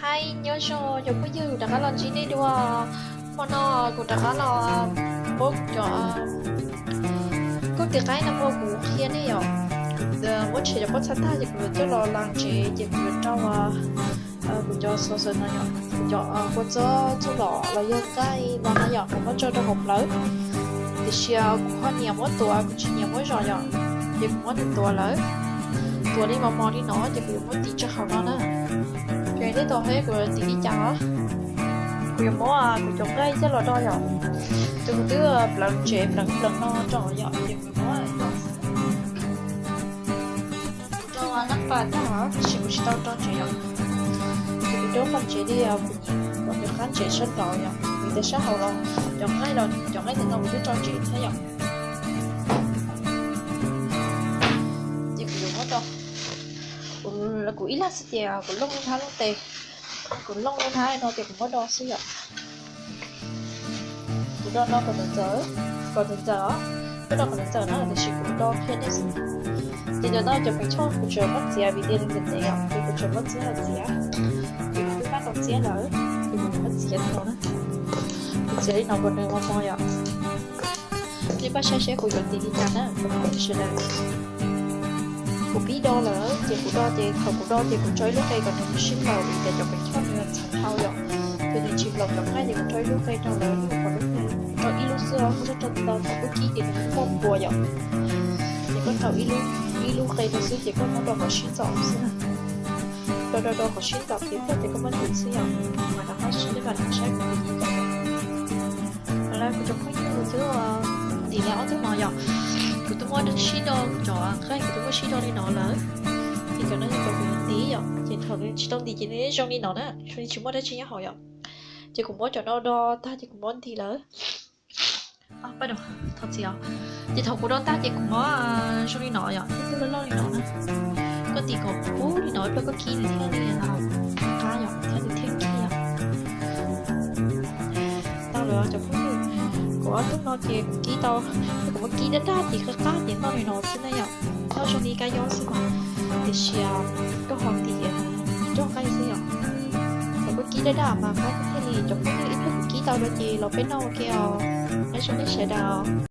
Hais nyob zoo cov phooj ywg, rov qab los ntsib nej dua. Hmo no kuv rov qab los muab cov koj tis qaib no ua kuv qhia nej yom. Muab tshem cov pob txha tag ces kuv yuav coj los las ntsev ces kuv yuav rau kuv cov xov xwm no yom, kuv cov kua txob txuj lom los yog nqaij no no yom, kuv muab tso rau hauv plawv. Tiam sis kuv ho nyiam muab tuav, kuv tsis nyiam muab zom yom, ces kuv muab nws tuav lawm. Tuav li mos mos li no ces kuv yuav muab tis rau hauv no na. Ces tej tau hais kuv tis li cas os, kuv yuav muab kuv cov nqaij coj los do yom. Ces kuv twb pleev ntsev pleev pleev no rau yom, ces kuv muab do xwb. Kuv rau nab pas tag tab sis kuv tsis tau rau ntsev yom. Ces kuv rau qhov ntsev li kuv nyiam kom nws qab ntsev sab nraud yom, vim tias sab hauv los cov nqaij los cov nqaij ntawm no kuv twb rau ntsev thiab yom. Ces kuv yuav muab rau, kuv ib lag xwb ces kuv looj lub hnab looj tes, kuv looj lub hnab no ces kuv muab do xwb yom. Kuv do no kom ntxawm ntxawm, kom ntxawm ntxawm os, kuj do kom ntxawm ntxawm na, tiam sis kuv do qhia nej xwb. Ces ntawm no cov pees choj kuv tseem muab txiav vim tias nws ntev ntev os, ces kuv tseem muab txiav los txiav. Ces kuv twb pab tau txiav lawm, ces kuv muab txiav li no na. Kuv txiav li no kom nws mos mos yom. Nej pab saib seb kuv yuav tis li cas na cov phooj ywg sawv daws. Kuv pib do lawm ces kuv do ces thaum kuv do ces kuv tso ib lub qe kom nws sib nplaum vim tias cov pees choj nws txhav dhau yom. Ces nws tsis nplaum cov nqaij ces kuv rau ib lub qe rau lawm, kuv rau ib lub xwb os, kuv tsis rau ntau thaum koj kib ces nws muaj npua yom. Ces koj rau ib lub qe rau xwb ces koj muab rau qhov sib ntxaws xwb na. Rau rau rau qhov sib ntxaws ces koj ces koj muab ntim xwb yom. Mas rov qab sib, nej mam rov saib kuv tis li cas. Hos lawm kuv cov phooj ywg, kuv twb ntim li ob tug no yom. Kuv twb muab sib do, cov nqaij kuv twb muab sib do li no lawm. Ces cov no yog cov kuv yuav ntim yom, ces thaum nws tsis tau ntim ces nws zoo li no na, zoo li tsis muaj dab tsi nyob hauv yom. Ces kuv muab cov no do tag ces kuv muab ntim lawm. Thov txim os. Ces thaum kuv do tag ces kuv muab zoo li no yom, ib tug loj loj li no na. Koj ntim kom kub li no ib pliag koj kib nws thiaj li qab yom, thiab nws thiaj kib yom. Tau lawm cov phooj ywg, kuv ob tug no ces kuv kib tau, kuv muab kib daj daj ces qab qab ces noj li no xwb na yom. Noj zoo li kab yob xwb mas, tiam sis koj ho ntim nrog nqaij xwb yom. Thaum koj kib daj daj mas qab thiaj li, cov phooj ywg, ib pliag kuv kib tau lawm ces los peb noj ua ke os. Nyob zoo nej sawv daws.